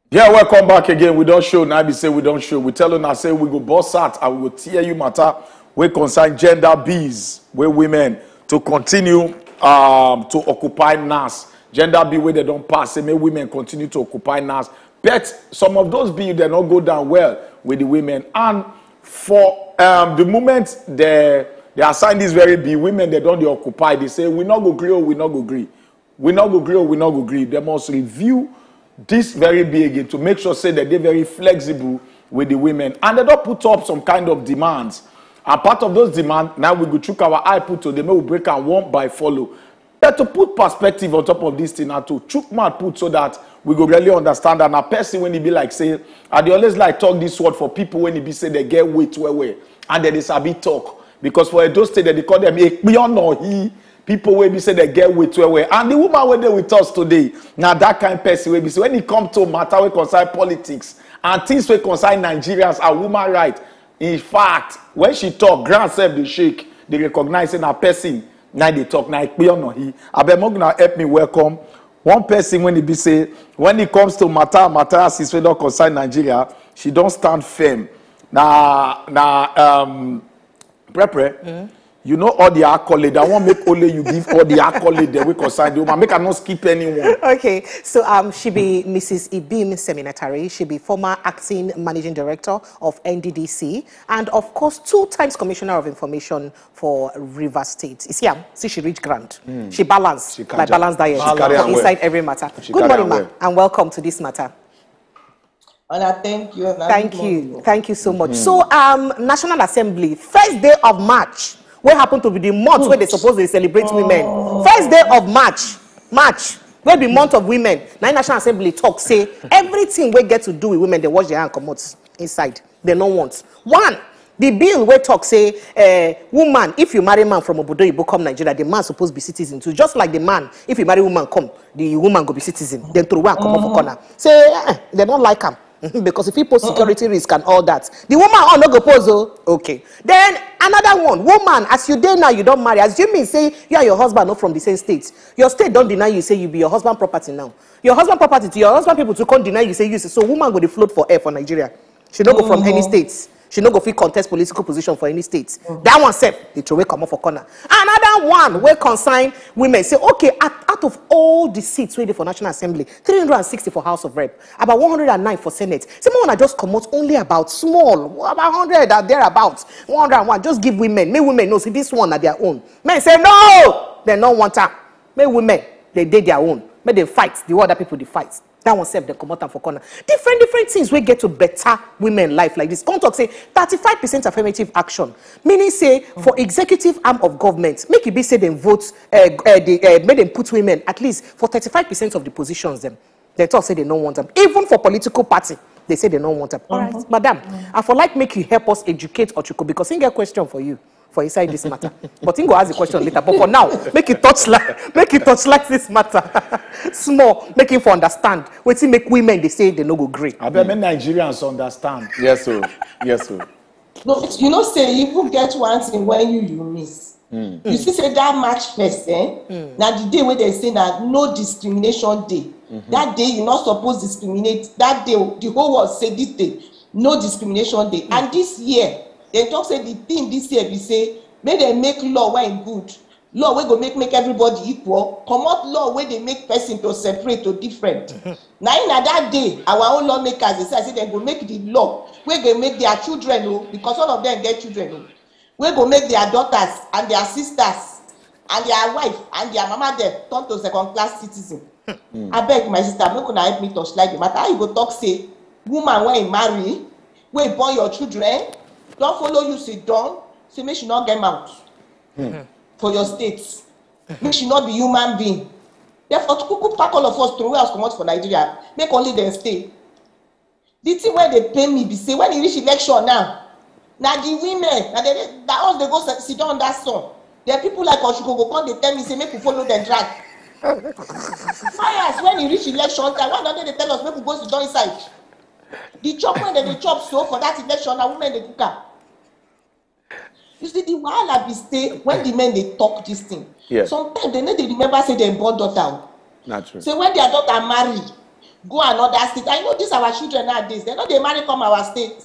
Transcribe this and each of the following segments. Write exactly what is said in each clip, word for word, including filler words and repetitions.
Yeah, welcome back again. We don't show. Now be say we don't show. We tell una say we go boss out and we go tear you matter. We concern gender bees, we women to continue um, to occupy nas. Gender bee where they don't pass, say make women continue to occupy nas. But some of those bills they not go down well with the women. And for um, the moment they they assign this very bill, women they don't they occupy. They say we not go agree, we not go agree. We not go agree, we not go agree. They must review this very big again to make sure say that they're very flexible with the women. And they don't put up some kind of demands. And part of those demands, now we go chook our eye put to them, we break and one by follow. But to put perspective on top of this thing and to chook mouth put so that we go really understand and a person when he be like say, I dey always like talk this word for people when he be say they get weight well well and they dey sabi talk. Because for Edo State, they call them Ekpion or he people wey be say they get weight well well. And the woman wey dey with us today, now that kind person wey be say when it come to matter wey concern politics and things wey concern Nigerians and woman right, in fact, when she talk, ground self dey shake, they recognize say na person na dey talk, na Ekpion or he. Abeg, make una help me welcome one person when he be say when it comes to matter matter since we don concern Nigeria, she don stand firm. Na na um, Prepre, you know all the accolade. I wan make only you give all the accolade that we concern the woman. Make I not skip anyone. Okay, so um, she be Missus Ibim Seminatari. She be former acting managing director of N D D C, and of course, two times commissioner of information for River State. You see, um, see, she reach grand. She balance She like kanja. balance diet She carry for am well. Inside every matter. She Good carry morning, am ma, well. And welcome to this matter. And I thank you. And I Thank good morning. You. Thank you so much. So, um, National Assembly, first day of March, wey happen to be the month wey they suppose dey celebrate women. First day of March, March, wey be month of women. Na National Assembly talk say everything wey get to do with women, they wash their hand comot inside. They no want. One, the bill wey talk say uh, woman, if you marry man from obodo oyibo come Nigeria, the man suppose be citizen too. Just like the man, if you marry woman come, the woman go be citizen. Then throw one comot for corner. Say eh, they don't like am. Because if people security risk and all that, the woman oh no go pose oh. Okay. Then another one, woman, as you dey now, you don't marry. As you mean say you and your husband not from the same state. Your state don't deny you say you be your husband property now. Your husband property to your husband people to come deny you say you say so woman go dey float for air for Nigeria. She no go from any state. She no go fit contest political position for any state. That one sef, they throw away comot for corner. Another one wey concern women say, okay, out, out of all the seats wey dey for National Assembly, three hundred and sixty for House of Rep, about one hundred and nine for Senate. Say make una just comot only about small, about hundred and thereabout, one hundred and one. Just give women. Make women know say this one na their own. Men say no, they no want am. Make women they dey their own. Make they fight the way other people dey fight. That one sef dem comot am for corner. Different different things wey get to better women life like this. Come talk say thirty-five percent affirmative action, meaning say for executive arm of government, make e be say dem vote uh, uh, the, uh, make dem put women at least for thirty-five percent of the positions dem. Dem talk say dem no want am. Even for political party, they say dem no want am. All right, madam, I for like make you help us educate Ochuko because he get question for you for inside this matter. But he go ask the question later. But for now, make it touch like make it touch like this matter. Small, make him for understand. Wetin make women they say they no go gree. I bet make Nigerians understand. Yes, sir. Yes, sir. No, you know, say you even get one thing when you you miss. You see, say that March first, eh? Now the day where they say that no discrimination day. That day you not supposed discriminate. That day the whole world say this day no discrimination day. And this year they talk say the thing this year be say make dem make law wey good, law wey go make make everybody equal, comot law wey dey make person to separate to different. Na in na that day our own lawmakers decide say dem go make the law wey go make their children o, because all of them get children o, wey go make their daughters and their sisters and their wife and their mama dem turn to second class citizen. Abeg, my sister, make una help me torchlight the matter. How you go talk say woman wey marry, wey born your children, don follow you sit down, say make she no get mouth for your state, make she no be human being. Therefore, kuku pack all of us throw us comot for Nigeria, make only dem stay. The thing wey dey pain me be say when e reach election now, na the women na the na us dey go sit down under sun. Then people like Osuko go come dey tell me say make we follow dem drag. Why as when e reach election time, why dem no dey tell us make we go sit down inside? The chop wey dem dey chop so for that election na women dey cook am. You see, the wahala be say when the men dey talk this thing, Yes. Sometimes they no dey remember say dem born daughter o. Not true. Say when their daughter marry, go another state. I know these our children nowadays, they no dey marry come our state.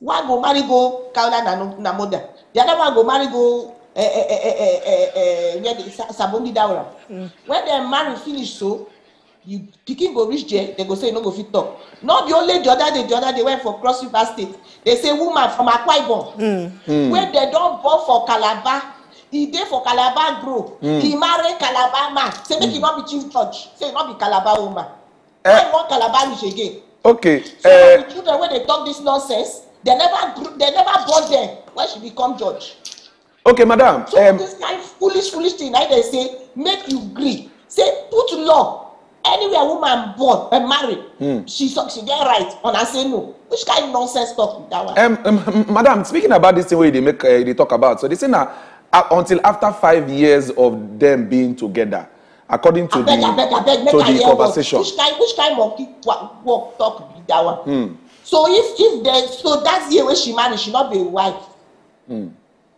One go marry go Kaola na, na mother. The other one go marry go eh, eh, eh, eh, eh, eh, eh, where the Sa- Sabongi Daura. When they marry finish so, you pikin go reach there, they go say you no go fit talk. No be only the other day, the other day went for Cross River State. They say woman from Akwa Ibom, where they don born for Calabar, he dey for Calabar grow, he marry Calabar man. Say make he no be chief judge, say he no be Calabar woman. Why you wan Calabar rich again? Okay. So Uh, the children wey dey talk this nonsense, they never grew, they never born them when she become judge. okay, madam. So Um, this kind foolish foolish thing, like they say, make you gree. Say put law anywhere woman born and marry, she so she get right. Una say no. Which kind nonsense talk be that one? Um, um, madam, speaking about this thing where they make uh, they talk about, so they say now uh, until after five years of them being together, according to Abeg, the abeg, abeg, make to I the hear what. conversation. Which kind, which kind monkey wa- work talk be that one? So if if there, so that year when she marry, she not be wife.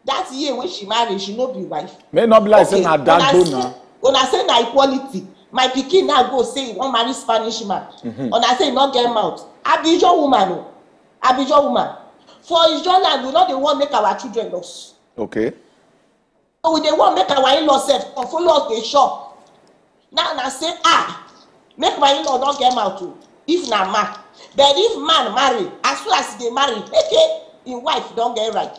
That year when she marry, she not be wife. May not be like say na Una dagbo say, na. Una say na equality. My pikin now go say he wan marry Spanish man. Una say he not get mouth. Abidjan woman o, Abidjan woman. For Ijo land, we no dey wan make our children loss. Okay. So we dey wan make our in-law sef come follow us dey shop. Now na say ah, make my in-law don get mouth o. If na man, but if man marry, as soon as he dey marry, okay, him wife don get right.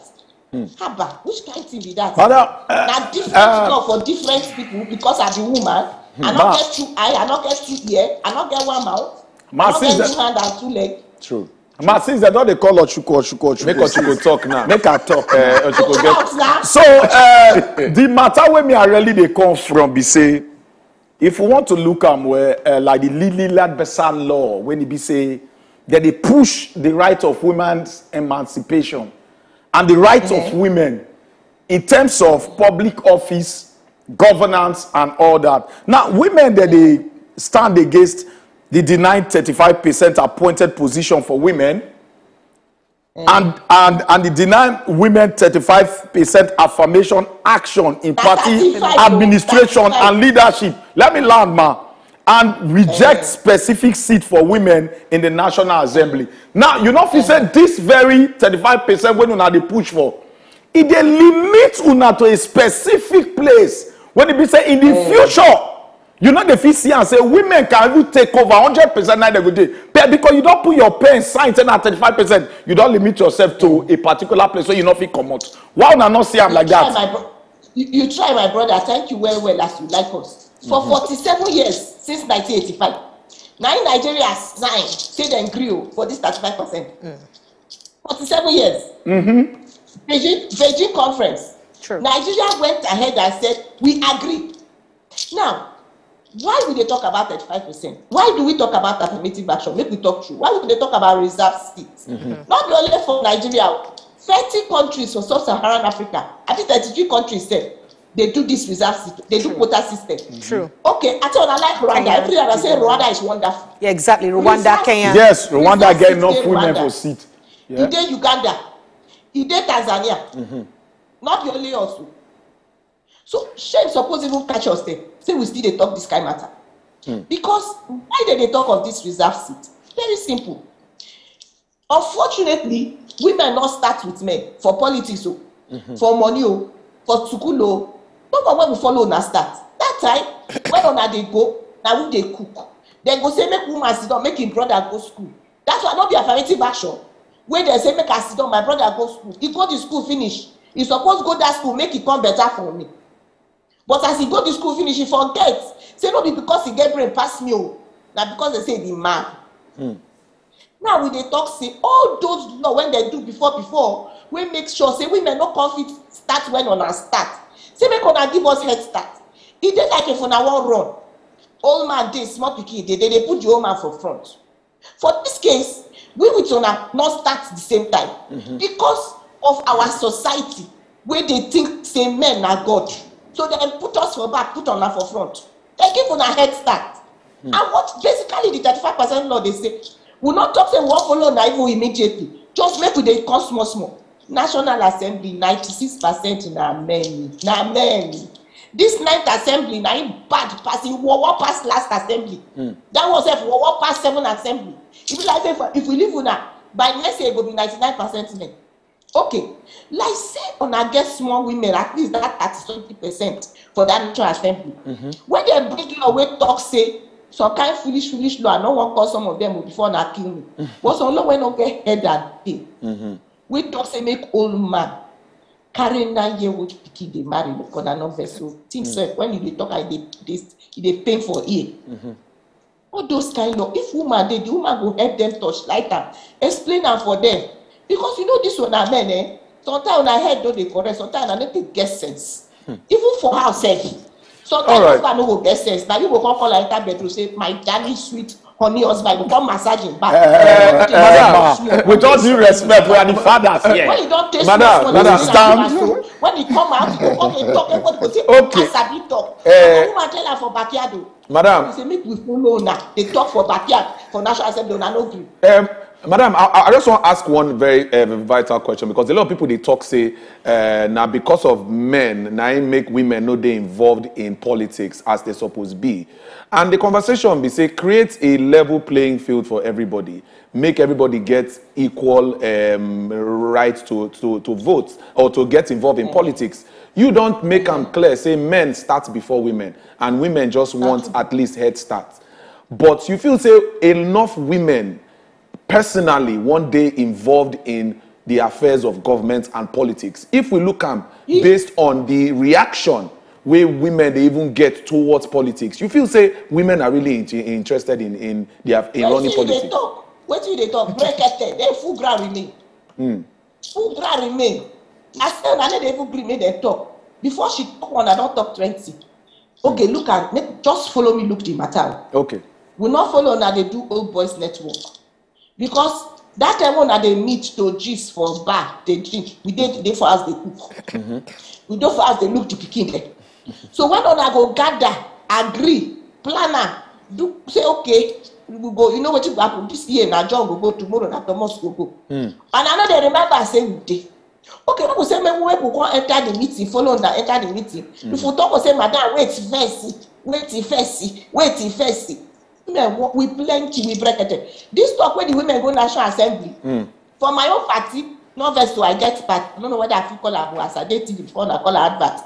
Haba, which kind thing be that? Madam, uh, Na different uh, law for different people because I be woman. I no Ma- get two eye, I no get two ear, I no get one mouth, Ma, I no since get the- two hand and two leg. True. Ma, since they don dey call Ochuku, Ochuku, Ochuku, Make Ochuku talk now. Make I talk. Uh, Ochuku get. Out now. So uh, the matter wey me I really dey come from be say, if we want to look am well, uh, like the Lily Ladbesa law, when e be say that they push the right of women's emancipation and the right of women in terms of public office, governance, and all that. Now, women that they stand against the denied thirty-five percent appointed position for women and and and the deny women thirty-five percent affirmation action in party Thirty-five, administration thirty-five. And leadership. Let me land, ma. And reject specific seat for women in the National Assembly. Now, you know, if you say this very thirty-five percent when una dey push for, e dey limit una to a specific place when e be say in the future, you know, the fit see and say women can even take over hundred percent now they go dey. But because you don't put your pen sign say na thirty-five percent, you don't limit yourself to a particular place so you no fit comot. Why una no see am like You try, that? my bro- you, you try, my brother. Thank you well, well as you like us. For forty-seven years, since nineteen eighty-five, now in Nigeria sign say dem gree o for this thirty-five percent. Forty-seven years. Beijing, Beijing conference. True. Nigeria went ahead and said we agree. Now, why we dey talk about thirty-five percent? Why do we talk about affirmative action? Make we talk true. Why we dey talk about reserve seats? Not be only for Nigeria o. Thirty countries for Sub-Saharan Africa, I think thirty-three countries sef, they do this reserve seat, they do quota system. True. Okay, I tell una like Rwanda. Kenya. Every day I say Rwanda is wonderful. Yeah, exactly. Rwanda, Reserve Kenya. seat. Yes, Rwanda Reserve get seat enough dey women Rwanda. For seat. E dey Uganda, e dey Tanzania. Not be only us o. So shame suppose even catch us there. Say we still dey talk this kind matter. Because why they dey talk of this reserve seat? Very simple. Unfortunately, women no start with men for politics o, for money o, for school o. No one wey we follow una start. That time when una dey go, na we dey cook. Dem go say make woman sit down, make im brother go school. That's why no be affirmative action. Wey dem say make I sit down, my brother go school. He go the school finish. He suppose go that school make e come better for me. But as he go the school finish, he forget say no be because he get brain pass me o, na because they say he be man. Now we dey talk say all those law when they do before before, we make sure say women no come fit start when una start. Say make una give us head start. E dey like if una wan run, old man dey, small pikin dey, they dey put the old man for front. For this case, we with una not start the same time because of our society wey dey think say men na God. So dem put us for back, put una for front. Dem give una head start. And what basically the thirty-five percent law dey say, we no talk say we wan follow una even immediately. Just make we dey come small small. National Assembly, ninety-six percent na men, na men. This ninth assembly na im bad pass, e worse pass last assembly. That one sef worse pass seven assembly. E be like say if, if we leave una, by next year e go be ninety-nine percent men. Okay, like say una get small women, at least that thirty something percent for that national assembly. When dem bring law wey talk say some kind foolish foolish law, I no wan call some of them o before una kill me. But some law wey no get head and tail. Wey talk say make old man carry nine year old pikin dey marry, make una no vex o. Things sef, when you dey talk, I dey dey e dey pain for ear. All those kind law, if woman dey, the woman go help them torchlight am, explain am for them. Because you know this one na men, eh? Sometimes una head no dey correct, sometimes una no dey get sense. Even for house sef, sometimes husband no go get sense. Na you go come call her enter bedroom say, "My darling sweet honey husband," go come massage him back. Madam, with all due respect, we are the fathers here. When you don taste madam, madam, stand. When he come out, you go come dey talk, everybody go say, "Okay, I sabi talk." The woman tell am for backyard o. Madam, he say make we follow una dey talk for backyard for National Assembly, una no gree. Um, Madam, I, I just want to ask one very uh, vital question, because a lot of people they talk say uh, now because of men, now make women no they involved in politics as they supposed be, and the conversation be say create a level playing field for everybody, make everybody get equal um, right to, to, to vote or to get involved in politics. You don't make am clear say men start before women and women just want at least head start. But you feel say enough women personally one day involved in the affairs of government and politics. If we look am based on the reaction wey women dey even get towards politics, you feel say women are really in- interested in in their in running Wetin you dey politics. Talk? Wetin you dey talk? Brekete, dey full ground remain. Full ground remain. I say una no dey even gree make dem talk. Before she talk one, I don talk twenty. Okay, look at make just follow me look the matter. Okay. We no follow una dey do old boys network, because that time wey una dey meet to gist for bar dey drink, we dey dey for house dey cook. We dey for house dey look the pikin dem. So when una go gather, agree, plan am, do say okay, we go, you know wetin go happen this year, na John go go, tomorrow na Thomas go go. And I no dey remember say we dey. Okay, people say make we come enter the meeting, follow una enter the meeting. If we talk, we say, "Madam, wait first, wait first, wait first." Women, wo- we plenty, we brekete. This talk wey the women go National Assembly for my own party, no vex o, I get party. I no know whether I fit call am o, as I dey T V before una call am advert.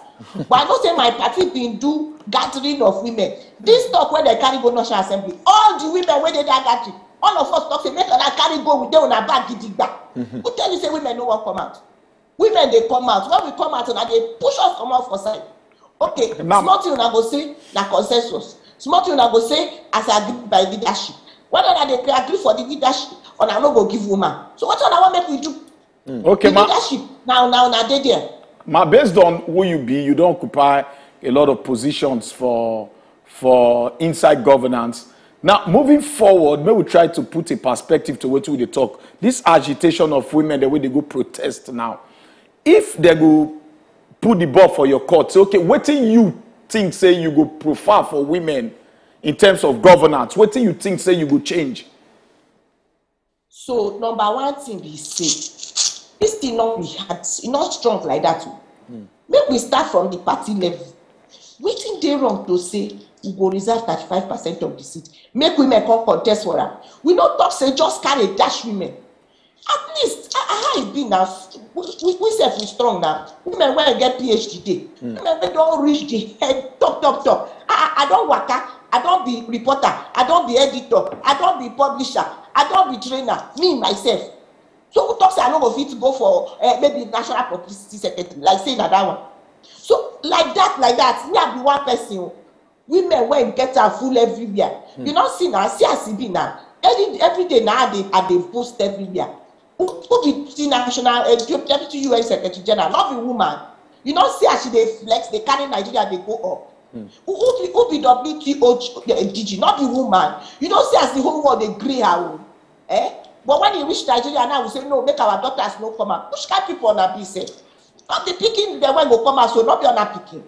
But I know say my party bin do gathering of women. This talk wey dem carry go National Assembly, all the women wey dey that gathering, all of us talk say make una carry go, we dey una back gidigba. Who tell you say women no wan come out? Women dey come out. When we come out, una dey push us comot for side. Okay, small thing una go say na consensus. Small thing una go say as agreed by leadership. When una dey agree for the leadership, una no go give woman. So wetin una wan make we do? Okay, The ma. Leadership, na una una dey there. Ma, based on who you be, you don't occupy a lot of positions for for inside governance. Now, moving forward, may we try to put a perspective to what we dey talk. This agitation of women, the way they go protest now. If they go put the ball for your court, say, okay, wetin you think say you go prefer for women in terms of governance? Wetin you think say you go change? So number one thing be say, this thing no be hard, e no strong like that o. Make we start from the party level. Wetin dey wrong to say we go reserve thirty-five percent of the seat, make women come contest for am? We no talk say just carry dash women. At least, ah, ah, how e be now? We we- we sef we strong now. Women wey get P H D dey, women wey don reach the head top top top. I I I don waka, I don be reporter, I don be editor, I don be publisher, I don be trainer, me myself. So who talk say I no go fit go for uh, maybe national publicity secretary, like say na that one? So like that, like that, me I be one person o. Women wey get am full everywhere. You no see na, see as e be na. Every every day na I dey I dey post everywhere. Who who be the national uh, deputy U N secretary general? No be woman. You no see as she dey flex, dey carry Nigeria dey go up. Who who be who be W T O D G? No be woman. You no see as the whole world dey gree her o. Eh? But when e reach Nigeria now, we say no, make our daughters no come out. Which kind people una be sef? Not the pikin dem wey go come out, so no be una pikin.